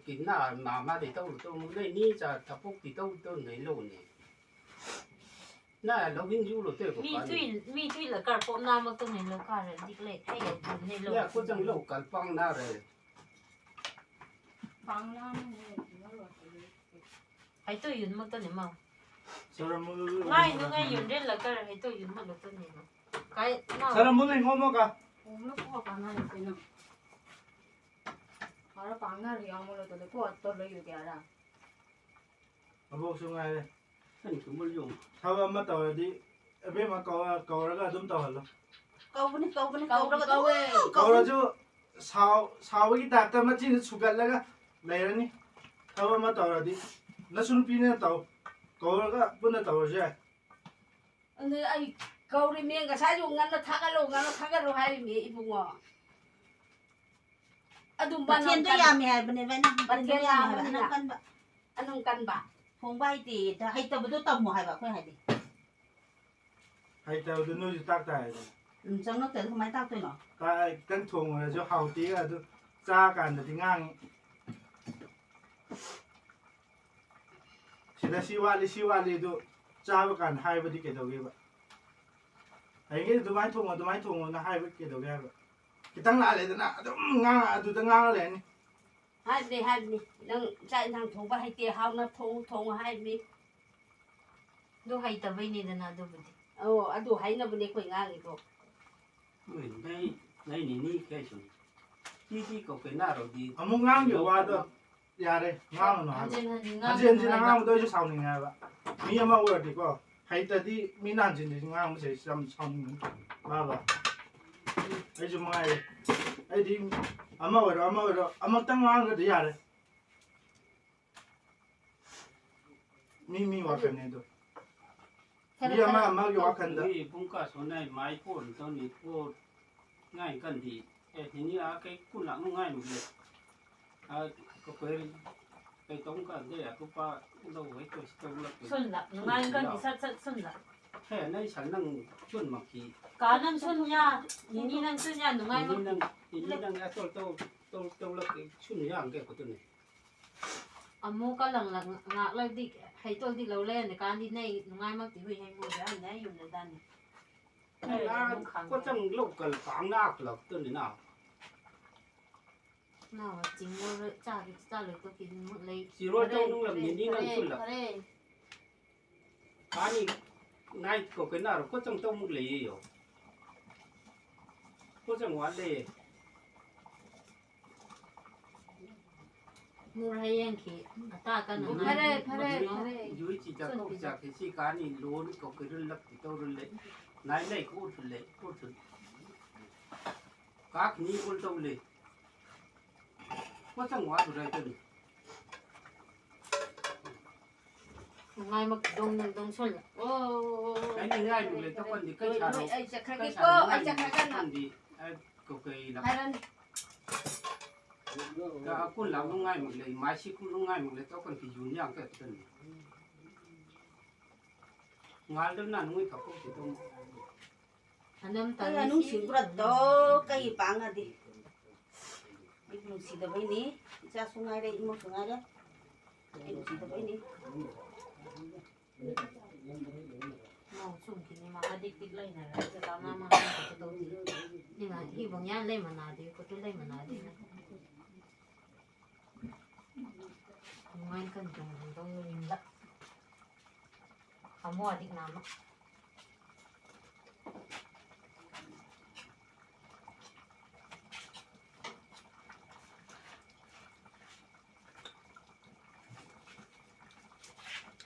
ꯀꯤ ꯅꯥ ꯃꯥ ꯃꯥꯗꯤ ꯇꯧꯔꯨ ꯇꯧꯔꯨ ꯂꯩ ꯅꯤ ꯆꯥ ꯊꯄꯣꯛꯇꯤ ꯇꯧ ꯇꯧ ꯅꯩ ꯂꯧꯅꯦ꯫ ꯅ ꯂꯧꯍꯤꯡ ꯌꯨ ꯂꯣ ꯇꯦ ꯀꯣ ꯃꯤ ꯀꯥꯅꯤ꯫ ꯇꯨꯏ ꯃꯤ ꯇꯨꯏ ꯂ ꯀꯥꯔ ꯄꯣꯛ ꯅꯥ ꯃꯛ ꯇꯣ ꯅꯩ ꯂ ꯀꯥꯔ ꯗꯤꯛ ꯂꯩ ꯍꯩ ꯌꯥꯎ ꯇꯨ ꯅꯩ ꯂꯧ꯫ ꯌꯥ ꯀꯣ ꯆꯪ ꯂꯧ ꯀꯜ ꯄꯥꯡ ꯅꯥ ꯔꯦ꯫ ꯄꯥꯡ ꯅꯥ ꯃ ꯅꯦ ꯇꯨ ꯅ ꯂꯣ ꯇꯨ ꯂꯩ꯫ ꯍꯩ ꯇꯨ ꯌꯨꯟ ꯃꯛ ꯇꯣ ꯅꯩ ꯃ꯫ ꯁꯔꯃꯨ ꯉꯥꯏ ꯅꯨ ꯉꯥꯏ ꯌꯨꯟ ꯔꯦ ꯂ ꯀꯥꯔ ꯍꯩ ꯇꯨ ꯌꯨꯟ ꯃꯛ ꯂꯣ ꯇꯣ ꯅꯩ ꯃ꯫ ꯀꯥꯏ ꯅ꯫ ꯁꯔꯃꯨ ꯂꯩ ꯉꯣ ꯃ ꯀ꯫ ꯉꯣ ꯃ ꯀꯣ ꯀ ꯅ ꯂꯩ ꯀꯩꯅꯣ꯫ ꯈꯔ ꯄꯥꯡ ꯅꯥ ꯔꯤ ꯌꯥꯎ ꯃ ꯂꯣ ꯇꯣ ꯂꯩ ꯀꯣ ꯇꯣ ꯂꯩ ꯌꯨ ꯀꯌꯥ ꯔ꯫ ꯑꯕꯣꯛꯁꯨ ꯉꯥꯏꯔꯦ꯫ ꯑꯩꯅ ꯀꯨꯝꯕ ꯌꯣꯡ꯫ ꯊꯕꯛ ꯑꯃ ꯇꯧꯔꯗꯤ ꯑꯕꯦꯝꯃ ꯀꯧꯔ-, ꯀꯧꯔꯒ ꯑꯗꯨꯝ ꯇꯧꯍꯜꯂꯣ꯫ ꯀꯧꯕꯅꯤ, ꯀꯧꯕꯅꯤ, ꯀꯧꯕꯅꯤ, ꯀꯧꯔꯒ ꯀꯧꯋꯦ, ꯑꯗꯨꯝ ꯀꯧꯕꯅꯤ꯫ ꯀꯧꯔꯁꯨ ꯁꯥꯎ-, ꯁꯥꯎꯕꯒꯤ ꯇꯥꯏꯞꯇ ꯃꯆꯤꯟꯗ ꯁꯨꯒꯠꯂꯒ ꯂꯩꯔꯅꯤ꯫ ꯊꯕꯛ ꯑꯃ ꯇꯧꯔꯗꯤ ꯅꯁꯨ ꯅꯨꯄꯤꯅ ꯇꯧ꯫ ꯀꯧꯔꯒ ꯄꯨꯟꯅ ꯇꯧꯔꯁꯨ ꯌꯥꯏ꯫ ꯑꯗꯨ ꯑꯩ ꯀꯧꯔꯤꯃꯤ, ꯉꯁꯥꯏꯁꯨ ꯉꯟꯅ ꯊꯥꯒꯠꯂꯣ, ꯉꯟꯅ ꯊꯥꯒꯠꯂꯣ ꯍꯥꯏꯔꯤꯃꯤ ꯏꯕꯨꯡꯉꯣ꯫ ꯑꯗꯨꯝꯕ ꯃꯊꯦꯜꯗꯣ ꯌꯥꯝꯃꯦ ꯍꯥꯏꯕꯅꯦꯕ ꯑꯩꯅ, ꯃꯊꯦꯜꯗꯣ ꯃꯊꯦꯜ ꯌꯥꯝꯃꯦ ꯍꯥꯏꯕ, ꯌꯥꯝꯕꯅꯤꯅ꯫ ꯑꯅꯝ ꯀꯟꯕ꯫ ꯑꯅꯝ ꯀꯟꯕ꯫ ꯊꯣꯡꯕ ꯍꯩꯇꯦ, ꯍꯩꯇꯕꯗꯣ ꯇꯝꯃꯣ ꯍꯥꯏꯕ ꯑꯩꯈꯣꯏ ꯍꯥꯏꯗꯤ꯫ ꯍꯩꯇꯕꯗꯣ ꯅꯣꯏꯁꯨ ꯇꯥꯛ ꯇꯥꯔꯦꯗꯅ꯫ ꯎꯝ, ꯆꯪꯉꯛꯇ꯭ꯔꯗꯤ ꯀꯃꯥꯏꯅ ꯇꯥꯛꯇꯣꯏꯅꯣ? ꯇꯥꯛꯑꯦ, ꯈꯤꯇꯪ ꯊꯣꯡꯉꯨꯔꯁꯨ ꯍꯥꯎꯇꯦꯒ ꯑꯗꯨ ꯆꯥ ꯀꯥꯟꯗꯗꯤ ꯉꯥꯡꯉꯤ꯫ ꯁꯤꯗ ꯁꯤ ꯋꯥꯠꯂꯤ, ꯁꯤ ꯋꯥꯠꯂꯤ ꯑꯗꯨ ꯆꯥꯕ ꯀꯥꯟꯗ ꯍꯥꯏꯕꯗꯤ ꯀꯩꯗꯧꯒꯦꯕ? ꯍꯌꯦꯡꯒꯩ ꯑꯗꯨꯃꯥꯏꯅ ꯊꯣꯡꯉꯣ, ꯑꯗꯨꯃꯥꯏꯅ ꯊꯣꯡꯉꯣꯅ ꯍꯥꯏꯕ ꯀꯩꯗꯧꯒꯦ ꯍꯥꯏꯕ? ꯈꯤꯇꯪ ꯂꯥꯜꯂꯦꯗꯅ ꯑꯗꯨꯝ ꯉꯥꯡꯉ-, ꯑꯗꯨꯗ ꯉꯥꯡꯉ ꯂꯩꯔꯅꯤ꯫ ꯍꯥꯏꯕꯅꯦ, ꯍꯥꯏꯕꯅꯦ꯫ ꯅꯪ ꯆꯥꯛ ꯏꯟꯁꯥꯡ ꯊꯣꯡꯕ ꯍꯩꯇꯦ, ꯍꯥꯎꯅ ꯊꯣꯡꯉꯨ, ꯊꯣꯡꯉꯨ ꯍꯥꯏꯕꯅꯤ꯫ ꯑꯗꯨ ꯍꯩꯇꯕꯩꯅꯤꯗꯅ ꯑꯗꯨꯕꯨꯗꯤ꯫ ꯑꯣ, ꯑꯗꯨ ꯍꯩꯅꯕꯅꯦ ꯑꯩꯈꯣꯏ ꯉꯥꯡꯉꯤꯗꯣ꯫ ꯅꯩ ꯅꯩ ꯅꯤꯅꯤ ꯀꯩꯁꯨ ꯇꯤꯗꯤ ꯀꯧꯀꯩ ꯅꯥꯔꯧꯗꯤ ꯑꯃꯨꯛ ꯉꯥꯡꯒꯦ ꯋꯥꯗꯣ꯫ ꯌꯥꯔꯦ, ꯉꯥꯡꯉꯨꯅꯨ ꯍꯥꯏꯕ꯫ ꯍꯟꯖꯤꯟ ꯍꯟꯖꯤꯟ ꯉꯥꯡꯒꯅꯨ ꯍꯟꯖꯤꯟ ꯍꯟꯖꯤꯟ ꯍꯥꯏꯕ꯫ ꯉꯥꯡꯕꯗꯣ ꯑꯩꯁꯨ ꯁꯥꯎꯅꯤꯡꯉꯦ ꯍꯥꯏꯕ꯫ ꯃꯤ ꯑꯃ ꯑꯣꯏꯔꯗꯤꯀꯣ, ꯍꯩꯇ꯭ꯔꯗꯤ ꯃꯤꯅ ꯍꯟꯖꯤꯟ ꯍꯟꯖꯤꯟ ꯉꯥꯡꯕꯁꯦ ꯑꯩꯁꯨ ꯌꯥꯝ ꯁꯥꯎꯅꯤꯡꯉꯦ ꯍꯥꯏꯕ꯫ ꯑꯩꯁꯨ ꯃꯉꯥꯏꯔꯦ꯫ ꯑꯩꯗꯤ ꯑꯃ ꯑꯣꯏꯔꯣ ꯑꯃ ꯑꯣꯏꯔꯣ ꯑꯃꯛꯇꯪ ꯉꯥꯡꯈ꯭ꯔꯗꯤ ꯌꯥꯔꯦ꯫ ꯃꯤ ꯃꯤ ꯋꯥꯈꯜꯅꯦ ꯑꯗꯣ꯫ ꯈꯔ ꯃꯤ ꯑꯃ ꯈꯔ ꯑꯃꯒꯤ ꯋꯥꯈꯜꯗ꯫ ꯃꯤ ꯄꯨꯡ ꯀꯌꯥ ꯁꯣꯟꯅ ꯃꯥꯏ ꯐꯣꯟ ꯇꯧꯅꯤ ꯄꯣꯠ ꯉꯥꯏ ꯀꯟꯗꯤ꯫ ꯑꯦ ꯍꯤꯅꯤ ꯑꯥ ꯀꯩ ꯀꯨꯟ ꯂꯥꯛ ꯅꯨꯡꯉꯥꯏ ꯅꯨꯡꯂꯦ꯫ ꯑꯥ ꯀꯣꯏ ꯀꯩ ꯇꯧ ꯀꯥꯟꯗꯦ ꯑꯇꯣꯞꯄ ꯂꯧ ꯍꯩ ꯀꯣꯏꯁꯤ ꯇꯧ ꯂꯥꯛ꯫ ꯁꯨꯟ ꯂꯥꯛ ꯅꯨꯡꯉꯥꯏ ꯀꯟꯗꯤ ꯁꯠ ꯁꯠ ꯁꯨꯟ ꯂꯥꯛ꯫ ꯍꯦ ꯅꯪ ꯁꯟ ꯅꯪ ꯆꯨꯟꯃꯛꯀꯤ꯫ ꯀꯥ ꯅꯪ ꯁꯨꯟ ꯌꯥ꯫ ꯅꯤꯅꯤ ꯅꯪ ꯁꯨꯟ ꯌꯥ ꯅꯨꯡꯉꯥꯏ ꯅꯤꯅꯤ ꯃꯛꯀꯤ꯫ ꯅꯪ ꯅꯤꯅꯤ ꯅꯪ ꯑꯇꯣꯜ ꯇꯧ ꯇꯧ ꯇꯧ ꯂꯥꯛꯀꯤ ꯁꯨꯟ ꯌꯥ ꯀꯦ ꯀꯣ ꯇꯨꯅꯤ꯫ ꯑꯃꯨꯛꯀ ꯂꯪꯂꯛ ꯉꯥꯛꯂꯛꯗꯤ ꯍꯩꯇꯣꯜꯗꯤ ꯂꯧ ꯂꯩꯔꯅꯤ ꯀꯥꯟꯗꯤ ꯅꯩ ꯅꯨꯡꯉꯥꯏꯃꯛꯇꯤ ꯍꯨꯏ ꯍꯩ ꯃꯣꯏꯗꯤ ꯑꯝꯅ ꯑꯩ ꯌꯨꯝꯗ ꯗꯥꯅꯤ꯫ ꯑꯩ ꯑꯗꯨꯝ ꯈꯪꯉꯦ꯫ ꯀꯣꯆꯪ ꯂꯧꯀꯜ ꯄꯥꯡꯅ ꯈꯨꯂꯛꯇꯅꯤꯅ꯫ ꯅꯥꯎ ꯆꯤꯡꯉꯣ ꯆꯥꯒꯤ ꯆꯥ ꯂꯣꯏ ꯇꯣꯛꯈꯤ ꯅꯨꯃꯨꯛ ꯂꯩ꯫ ꯆꯤꯔꯣꯏ ꯇꯧ ꯅꯨꯡꯂꯝ ꯅꯤꯅꯤ ꯅꯪ ꯐꯔꯦ, ꯆꯨꯜꯂꯛ꯫ ꯐꯔꯦ꯫ ꯀꯥꯅꯤ ꯅꯥꯏ ꯀꯣ ꯀꯩꯅꯥꯔꯣ ꯀꯣꯆꯪ ꯇꯧꯃꯨꯛ ꯂꯩꯌꯦ ꯌꯣ꯫ ꯀꯣꯆꯪ ꯋꯥꯠꯂꯦ꯫ ꯅꯨꯔ ꯍꯌꯦꯡꯈꯤ ꯑꯇꯥ ꯀꯟꯅ ꯐꯔꯦ, ꯐꯔꯦ, ꯐꯔꯦ꯫ ꯌꯨꯏ ꯆꯤ ꯆꯥꯛ ꯀꯧ ꯆꯥꯛ ꯁꯤ ꯀꯥꯅꯤ ꯂꯣꯟ ꯀꯧ ꯀꯩꯔꯨꯜ ꯂꯛ ꯇꯧꯔꯨꯜ ꯂꯩ꯫ ꯅꯥꯏ ꯂꯩ ꯀꯣ ꯎꯔꯊꯨꯜ ꯂꯩ ꯎꯔꯊꯨꯜ꯫ ꯀꯥꯛꯅꯤ ꯎꯜ ꯇꯧ ꯂꯩ꯫ ꯀꯣꯆꯪ ꯋꯥꯠꯂꯨꯔꯦ ꯀꯩꯅꯣ꯫ ꯅꯨꯡꯉꯥꯏꯃꯛ ꯗꯣꯡ ꯗꯣꯡ ꯗꯣꯡ ꯁꯣꯜꯂ꯫ ꯑꯣ꯫ ꯑꯩꯅ ꯉꯥꯏꯕ ꯂꯩ ꯇꯧꯀꯥꯟꯗꯤ ꯀꯩ ꯍꯣꯏ, ꯁꯥꯔꯣ? ꯍꯣꯏ, ꯑꯩ ꯆꯠꯈ꯭ꯔꯒꯦꯀꯣ, ꯀꯩ ꯁꯥꯔꯣ? ꯑꯩ ꯆꯠꯈ꯭ꯔꯒꯅ꯫ ꯇꯧꯀꯥꯟꯗꯤ ꯑꯩ ꯀꯧꯀꯩ ꯂꯥꯛ-꯫ ꯍꯥꯏꯔꯅꯤ꯫ ꯀ-, ꯀꯨꯟ ꯂꯥꯛ ꯅꯨꯡꯉꯥꯏꯃꯛ ꯂꯩ, ꯃꯥꯏꯁꯤ ꯀꯨꯟ ꯅꯨꯡꯉꯥꯏꯃꯛ ꯂꯩ ꯇꯧꯀꯥꯟꯗꯤ ꯌꯨꯝ ꯌꯥꯝ ꯀꯩ ꯇꯧꯅꯤ꯫ ꯉꯥꯜꯗꯕꯅ ꯅꯣꯏ ꯊꯛꯄ ꯈꯤꯇꯪ꯫ ꯑꯗꯨꯝ ꯑꯩ ꯇꯧꯔꯤꯁꯤ꯫ ꯅꯨꯡꯁꯤꯡꯕ꯭ꯔꯥ ꯇꯧ ꯀꯩ ꯄꯥꯡꯉꯗꯤ꯫ ꯑꯩꯕꯨ ꯅꯨꯡꯁꯤꯗꯕꯩꯅꯤ꯫ ꯏꯆꯥꯁꯨ ꯉꯥꯏꯔꯦ, ꯏꯃꯧꯁꯨ ꯉꯥꯏꯔꯦ꯫ ꯑꯩ ꯅꯨꯡꯁꯤꯗꯕꯩꯅꯤ꯫ ꯃꯧ ꯁꯨꯝꯈꯤꯅꯤ, ꯃꯥ ꯃꯗꯤꯛ ꯇꯤꯛ ꯂꯩꯅꯔꯦ꯫ ꯆꯥꯛ ꯃꯥ ꯃꯥ ꯍꯥꯏꯅ ꯀꯩꯁꯨ ꯇꯧꯗꯦ꯫ ꯅꯤꯡꯉꯥꯏ ꯍꯤꯕꯣꯡ ꯌꯥꯟ ꯂꯩ ꯃꯅꯥꯗꯦ, ꯈꯨꯠꯇꯨ ꯂꯩ ꯃꯅꯥꯗꯦ꯫ ꯅꯨꯡꯉꯥꯏ ꯀꯟ ꯇꯣꯡ ꯇꯣꯡ ꯌꯨꯝꯗ꯫ ꯍꯥꯃꯨ ꯑꯗꯤꯛ ꯅꯥꯃ꯫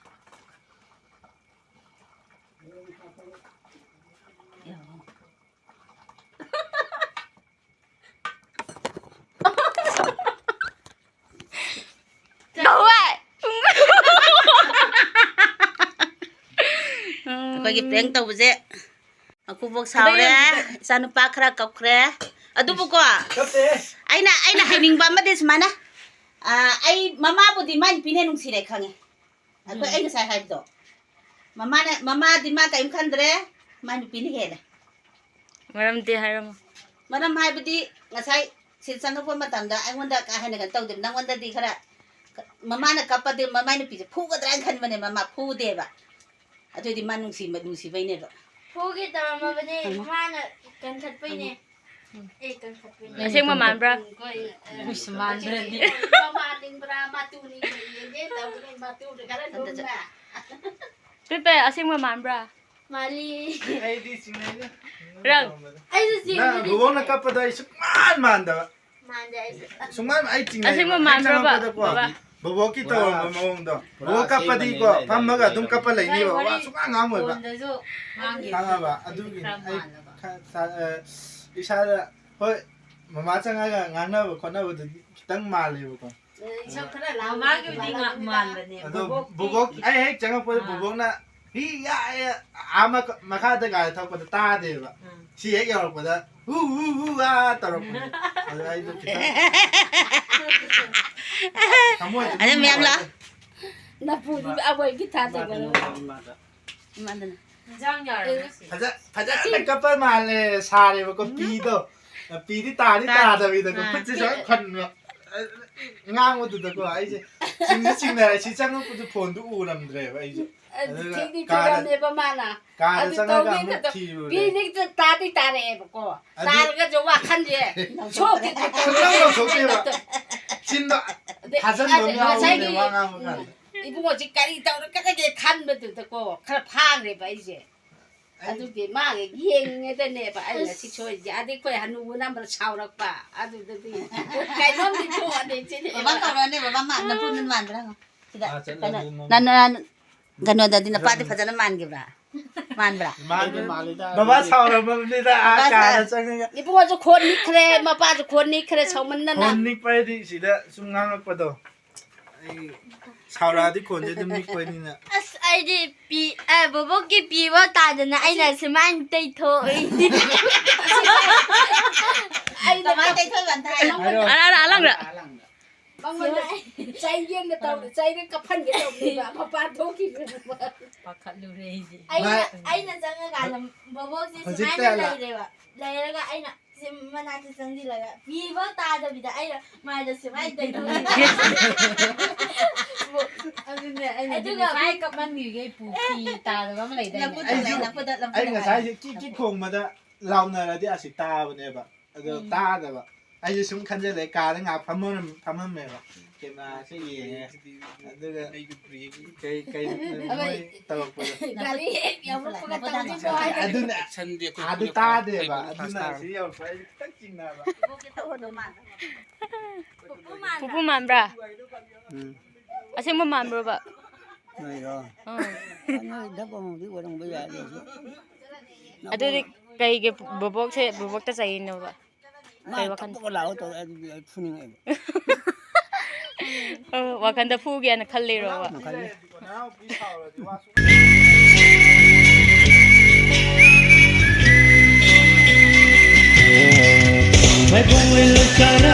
ꯇꯧꯋꯦ꯫ ꯑꯩꯈꯣꯏꯒꯤ prank ꯇꯧꯕꯁꯦ ꯃꯀꯨꯕꯣꯛ ꯁꯥꯎꯔꯦ, ꯏꯆꯥꯅꯨꯄꯥ ꯈꯔ ꯀꯞꯈ꯭ꯔꯦ꯫ ꯑꯗꯨꯕꯨꯀꯣ, ꯀꯞꯇꯦ꯫ ꯑꯩꯅ, ꯑꯩꯅ ꯍꯥꯏꯅꯤꯡꯕ ꯑꯃꯗꯤ ꯁꯨꯃꯥꯏꯅ, ꯑ, ꯑꯩ ꯃꯃꯥꯕꯨꯗꯤ ꯃꯥꯏ ꯅꯨꯄꯤꯅ ꯅꯨꯡꯁꯤꯔꯦ ꯈꯪꯉꯦ꯫ ꯑꯩꯈꯣꯏ, ꯎꯝ꯫ ꯑꯩ ꯉꯁꯥꯏ ꯍꯥꯏꯕꯗꯣ, ꯃꯃꯥꯅ, ꯃꯃꯥꯗꯤ ꯃꯥ ꯀꯔꯤꯝ ꯈꯟꯗ꯭ꯔꯦ, ꯃꯥꯏ ꯅꯨꯄꯤꯅ ꯍꯦꯜꯂꯦ꯫ ꯃꯔꯝꯗꯤ ꯍꯥꯏꯔꯝꯃꯣ꯫ ꯃꯔꯝ ꯍꯥꯏꯕꯗꯤ ꯉꯁꯥꯏ ꯁꯤꯗ ꯆꯪꯉꯛꯄ ꯃꯇꯝꯗ ꯑꯩꯉꯣꯟꯗ ꯀꯥ ꯍꯦꯟꯅ ꯀꯩꯅꯣ ꯇꯧꯗꯦ, ꯅꯪꯉꯣꯟꯗꯗꯤ ꯈꯔ, ꯃꯃꯥꯅ ꯀꯞꯄꯗꯤ ꯃꯃꯥꯏ ꯅꯨꯄꯤꯁꯦ ꯐꯨꯒꯗ꯭ꯔꯥ ꯍꯥꯏꯅ ꯈꯟꯕꯅꯦ, ꯃꯃꯥ ꯐꯨꯗꯦꯕ꯫ ꯑꯗꯨꯗꯤ ꯃꯥ ꯅꯨꯡꯁꯤꯕ-, ꯅꯨꯡꯁꯤꯕꯩꯅꯦꯕ꯫ ꯐꯨꯒꯦ ꯇꯧꯔꯝꯃꯕꯅꯦ, ꯍꯪꯉꯣ꯫ ꯃꯥꯅ ꯀꯟꯈꯠꯄꯩꯅꯦ꯫ ꯎꯝ꯫ ꯑꯦ, ꯀꯟꯈꯠꯄꯩꯅꯦ꯫ ꯑꯁꯦꯡꯕ ꯃꯥꯟꯕ꯭ꯔꯥ? ꯎꯝ, ꯀꯣꯏ-, ꯑ, ꯏꯁ, ꯃꯥꯟꯗ꯭ꯔꯗꯤ꯫ ꯃꯃꯥꯟꯅꯤꯡꯕ꯭ꯔꯥ, ꯃꯇꯨꯅꯤꯡꯕ꯭ꯔꯥ ꯌꯦꯡꯒꯦ ꯇꯧꯕꯅꯦ, ꯃꯇꯨꯗ ꯈꯔ ꯑꯗꯨꯗ ꯂꯨꯝꯅ꯫ ꯄꯦꯄꯦ, ꯑꯁꯦꯡꯕ ꯃꯥꯟꯕ꯭ꯔꯥ? ꯃꯥꯜꯂꯤ꯫ ꯑꯩꯗꯤ ꯆꯤꯡꯅꯩꯗ꯫ ꯔꯪ꯫ ꯑꯩꯁꯨ ꯆꯤꯡꯅꯩ꯫ ꯅꯪ ꯕꯣꯕꯣꯛꯅ ꯀꯞꯄꯗꯣ ꯑꯩ ꯁꯨꯛꯃꯥꯟ ꯃꯥꯟꯗꯕ꯫ ꯃꯥꯟꯗꯦ ꯑꯩꯁꯨ꯫ ꯁꯨꯃꯥꯏꯅ ꯑꯩ ꯆꯤꯡꯅꯩ꯫ ꯑꯁꯦꯡꯕ ꯍꯦꯛ ꯃꯥꯟꯕ꯭ꯔꯕ, ꯆꯪꯉꯛꯄꯗꯀꯣ, ꯕꯕꯥ? ꯕꯣꯕꯣꯛꯀꯤ ꯄꯨꯔꯥ ꯇꯧꯔꯝꯕ ꯃꯑꯣꯡꯗꯣ꯫ ꯄꯨꯔꯥ ꯕꯣꯕꯣꯛ ꯀꯞꯄꯗꯤ ꯑꯁꯦꯡꯕꯅꯦ ꯀꯣ, ꯂꯩꯔꯤꯗꯣ꯫ ꯐꯝꯃꯒ ꯑꯗꯨꯝ ꯀꯞꯄ ꯂꯩꯅꯤꯕ, ꯋꯥꯔꯤ ꯋꯥ ꯁꯨꯛꯉꯥꯡ ꯉꯥꯡꯉꯣꯏꯕ꯫ ꯐꯣꯟꯗꯁꯨ ꯉꯥꯡꯈꯤꯕ꯫ ꯈꯪꯉꯕ? ꯑꯗꯨꯒꯤ ꯈꯔ ꯑꯩ ꯃꯥꯜꯂꯕ꯫ ꯈ-, ꯊ-, ꯑ, ꯏꯁꯥꯗ, ꯍꯣꯏ, ꯃꯃꯥ ꯆꯪꯉꯒ ꯉꯥꯡꯅꯕ ꯈꯣꯠꯅꯕꯗꯨꯗꯤ ꯈꯤꯇꯪ ꯃꯥꯜꯂꯦꯕꯀꯣ꯫ ꯑ, ꯏꯁꯝ ꯈꯔ ꯂꯥꯡꯕ ꯃꯃꯥꯒꯤꯕꯨꯗꯤ ꯉꯥ-, ꯃꯥꯜꯂꯕꯅꯦ꯫ ꯑꯗꯣ ꯕꯣꯕꯣꯛꯀꯤ ꯕꯣꯕꯣꯛ, ꯑꯩ ꯍꯦꯛ ꯆꯪꯉꯛꯄꯗ ꯑꯥ꯫ ꯕꯣꯕꯣꯛꯅ ꯍꯤ ꯌꯥ-, ꯑꯥ ꯃꯈꯥꯗ ꯒꯥꯔꯤ ꯊꯧꯔꯛꯄꯗ ꯇꯥꯗꯦꯕ꯫ ꯎꯝ꯫ ꯁꯤ ꯍꯦꯛ ꯌꯧꯔꯛꯄꯗ ꯍꯨ, ꯍꯨ, ꯍꯨ, ꯑꯥ ꯇꯧꯔꯛꯄꯅꯦ꯫ ꯑꯗꯨ ꯑꯩꯗꯣ ꯈꯤꯇꯪ ꯊꯃꯣꯏꯗ ꯑꯗꯨ ꯃꯌꯥꯝ ꯂꯥꯛꯑꯣ꯫ ꯅꯄꯨꯗꯤ ꯑꯕꯣꯏꯒꯤ ꯊꯥꯗꯕ꯫ ꯏꯃꯥꯗꯅ꯫ ꯏꯟꯖꯥꯡ ꯌꯥꯔꯕ ꯁꯤ? ꯐꯖ-, ꯐꯖꯅ ꯀꯞꯄ ꯃꯥꯜꯂꯦ, ꯁꯥꯔꯦꯕꯀꯣ, ꯎꯝ꯫ ꯄꯤꯗꯣ꯫ ꯄꯤꯗꯤ ꯇꯥꯗꯤ ꯇꯥ-, ꯇꯥꯗꯕꯤꯗꯀꯣ, ꯑꯥ꯫ ꯈꯨꯠꯁꯦ ꯁꯨꯃꯥꯏꯅ ꯈꯟꯕ꯫ ꯉꯥꯡꯕꯗꯨꯗꯀꯣ, ꯑꯩꯁꯦ ꯆꯤꯡꯗꯤ ꯆꯤꯡꯅꯔꯦ, ꯁꯤ ꯆꯪꯉꯛꯄꯗ ꯐꯣꯟꯗꯨ ꯎꯔꯝꯗ꯭ꯔꯦꯕ ꯑꯩꯁꯦ꯫ ꯑꯗꯨꯒ ꯊꯤꯗꯤ ꯀꯥꯗ ꯊꯤꯔꯝꯃꯦꯕ ꯃꯥꯅ꯫ ꯀꯥꯗ ꯑꯗꯨ ꯆꯪꯉꯒ ꯇꯧꯒꯦ ꯑꯃꯨꯛ ꯈꯛꯇ ꯊꯤꯔꯨꯔꯦ꯫ ꯄꯤꯅꯤꯛꯇ ꯇꯥꯗꯤ ꯇꯥꯔꯛꯑꯦꯕꯀꯣ꯫ ꯑꯗꯨ ꯇꯥꯔꯒꯁꯨ ꯋꯥꯈꯜꯁꯦ ꯁꯣꯛꯇꯦ꯫ ꯁꯨꯡꯇꯧ ꯇꯧꯊꯣꯛꯇꯦꯕ꯫ ꯆꯤꯟꯗꯣ ꯑꯗꯩ ꯊꯥꯖꯟꯕ ꯑꯃ ꯑꯗꯩ ꯌꯥꯎꯕꯅꯦ, ꯉꯁꯥꯏꯒꯤ, ꯋꯥ ꯉꯥꯡꯕ ꯎꯝ, ꯀꯥꯟꯗ꯫ ꯏꯕꯨꯡꯉꯣꯁꯤ ꯀꯔꯤ ꯇꯧꯔꯛꯀꯗꯒꯦ ꯈꯟꯕꯗꯨꯗꯀꯣ ꯈꯔ ꯐꯥꯈ꯭ꯔꯦꯕ ꯑꯩꯁꯦ꯫ ꯑꯩ ꯑꯗꯨꯗꯤ ꯃꯥꯒ ꯌꯦꯡꯉꯤꯉꯩꯗꯅꯦꯕ ꯑꯩꯅ ꯁꯤ ꯑꯁ꯫ ꯁꯣꯏꯔꯤꯁꯦ꯫ ꯑꯗꯩ ꯑꯩꯈꯣꯏ ꯍꯅꯨꯕꯅ ꯑꯃ ꯁꯥꯎꯔꯛꯄ꯫ ꯑꯗꯨꯗꯗꯤ ꯀꯩꯅꯣꯝꯗꯤ ꯊꯣꯛꯑꯅꯤ ꯁꯤꯅꯦꯕ꯫ ꯕꯕꯥ ꯀꯧꯔꯛꯑꯅꯦ, ꯕꯕꯥ ꯃꯥ-, ꯅꯄꯨ ꯅꯣꯏ ꯃꯥꯟꯕ꯭ꯔꯥ ꯍꯪꯉꯣ꯫ ꯁꯤꯗ ꯃꯥ ꯆꯠꯂꯗꯤ ꯀꯩꯅꯣ, ꯑꯃꯨꯛ ꯅ-, ꯅ-, ꯀꯩꯅꯣꯗꯗꯤ ꯅꯄꯥꯗꯤ ꯐꯖꯅ ꯃꯥꯟꯈꯤꯕ꯭ꯔꯥ? ꯃꯥꯟꯕ꯭ꯔꯥ? ꯃꯥꯜꯂꯦ꯫ ꯕꯕꯥ ꯁꯥꯎꯔꯝꯃꯕꯅꯤꯗ, ꯑꯥ, ꯀꯥꯗ ꯆꯪꯉꯒ꯫ ꯏꯕꯨꯡꯉꯣꯁꯨ ꯈꯣꯟ ꯅꯤꯛꯈ꯭ꯔꯦ, ꯃꯄꯥꯁꯨ ꯈꯣꯟ ꯅꯤꯛꯈ꯭ꯔꯦ ꯁꯥꯎꯃꯟꯗꯅ꯫ ꯈꯣꯟ ꯅꯤꯛꯄ ꯍꯥꯏꯗꯤ ꯁꯤꯗ ꯁꯨꯝ ꯉꯥꯡꯉꯛꯄꯗꯣ꯫ ꯑꯩ ꯁꯥꯎꯔꯛꯑꯗꯤ ꯈꯣꯟꯁꯦ ꯑꯗꯨꯝ ꯅꯤꯛꯄꯅꯤꯅ꯫ ꯑꯁ, ꯑꯩꯗꯤ ꯄꯤ ꯑꯦ, ꯕꯣꯕꯣꯛꯀꯤ ꯄꯤꯕ ꯇꯥꯗꯅ ꯑꯩꯅ ꯁꯨꯃꯥꯏꯅ ꯇꯩꯊꯣꯛꯏ꯫ ꯀꯃꯥꯏꯅ ꯇꯩꯊꯣꯛꯏꯕ ꯑꯝꯇ ꯍꯥꯏꯌꯣ꯫ ꯍꯥꯏꯔꯣ꯫ ꯑꯔꯥ ꯑꯔꯥ ꯑꯂꯪꯗ꯫ ꯃꯉꯣꯟꯗ ꯆꯩꯒꯦꯅ ꯇꯧ, ꯆꯩꯒ ꯀꯞꯍꯟꯒꯦ ꯇꯧꯕꯅꯦꯕ, ꯃꯄꯥꯟ ꯊꯣꯛꯈꯤꯕꯅꯦꯕ꯫ ꯄꯥꯈꯠꯂꯨꯔꯦ ꯑꯩꯗꯤ꯫ ꯑꯩꯅ ꯑꯩꯅ ꯆꯪꯉꯀꯥꯟꯗ ꯕꯣꯕꯣꯛꯁꯦ ꯍꯧꯖꯤꯛꯇ ꯁꯨꯃꯥꯏꯅ ꯂꯥꯛ- ꯂꯩꯔꯦꯕ꯫ ꯂꯩꯔꯒ ꯑꯩꯅ ꯁꯤ ꯃꯅꯥꯛꯇ ꯆꯪꯁꯤꯜꯂꯒ ꯄꯤꯕ ꯇꯥꯗꯕꯤꯗ ꯑꯩꯅ ꯃꯥꯏꯗ ꯁꯨꯃꯥꯏꯅ ꯇꯩꯊꯣꯛꯏ꯫ ꯑꯗꯨꯅꯦ ꯑꯩꯅ ꯑꯗꯨꯒ ꯉꯁꯥꯏ ꯀꯞꯃꯟꯈꯤꯒꯦ ꯄꯨꯈꯤ ꯇꯥꯗꯕ ꯑꯃ ꯂꯩꯗꯥꯏꯅꯦ꯫ ꯂꯐꯨꯗ ꯂꯩ, ꯂꯐꯨꯗ, ꯂꯐꯨꯗ ꯑꯩ ꯂꯩ꯫ ꯉꯁꯥꯏꯁꯦ ꯀꯤꯛ ꯀꯤꯛ ꯈꯣꯡꯕꯗ ꯂꯥꯎꯅꯔꯗꯤ ꯑꯁꯤ ꯇꯥꯕꯅꯦꯕ꯫ ꯑꯗꯣ ꯇꯥꯗꯕ꯫ ꯑꯩꯁꯦ ꯁꯨꯝ ꯈꯟꯖꯜꯂꯦ, ꯀꯥꯗ ꯉꯥꯏꯍꯥꯛ ꯐꯝꯃꯝ- ꯐꯝꯃꯝꯃꯦꯕ꯫ ꯀꯦꯃꯦꯔꯥꯁꯦ ꯌꯦꯡꯉꯦ꯫ ꯑꯗꯨꯒ ꯀꯩ ꯀꯩ ꯃꯣꯏ ꯇꯧꯔꯛꯄꯗꯣ꯫ ꯒꯥꯔꯤ ꯍꯦꯛ ꯌꯧꯔꯛꯄꯒ ꯇꯧꯗꯣꯏꯕ ꯍꯥꯏꯗꯣ꯫ ꯑꯗꯨꯅ ꯑꯥꯗꯨ ꯇꯥꯗꯦꯕ꯫ ꯑꯗꯨꯅ ꯁꯤ ꯌꯧꯔꯛꯄ ꯑꯩꯁꯦ ꯈꯤꯇꯪ ꯆꯤꯡꯅꯕ꯫ ꯄꯨꯄꯨ ꯃꯥꯟꯕ꯭ꯔꯥ? ꯑꯁꯦꯡꯕ ꯃꯥꯟꯕ꯭ꯔꯣꯕ? ꯅꯣꯏꯔꯣ? ꯑꯥ꯫ ꯅꯣꯏ ꯗꯞ ꯑꯃꯨꯛꯇꯤ ꯑꯣꯏꯔꯝꯕ ꯌꯥꯏ ꯑꯗꯨꯁꯨ꯫ ꯑꯗꯨꯗꯤ ꯀꯩꯒꯤ ꯕꯣꯕꯣꯛꯁꯦ ꯕꯣꯕꯣꯛꯇ ꯆꯩꯅꯣꯕ? ꯃꯥ ꯀꯩ ꯋꯥꯈꯜ? ꯇꯞꯄꯒ ꯂꯥꯛꯑꯣ ꯇꯧꯔꯦ ꯑꯗꯨꯗꯤ ꯑꯩ ꯐꯨꯅꯤꯡꯉꯛꯑꯦꯕ꯫ ꯑꯣ, ꯋꯥꯈꯟꯗ ꯐꯨꯒꯦꯅ ꯈꯜꯂꯤꯔꯣꯕ? ꯈꯜꯂꯤ꯫ ꯃꯥꯏꯕꯣꯡ ꯂꯣꯏ ꯂꯣꯏ ꯆꯥꯔ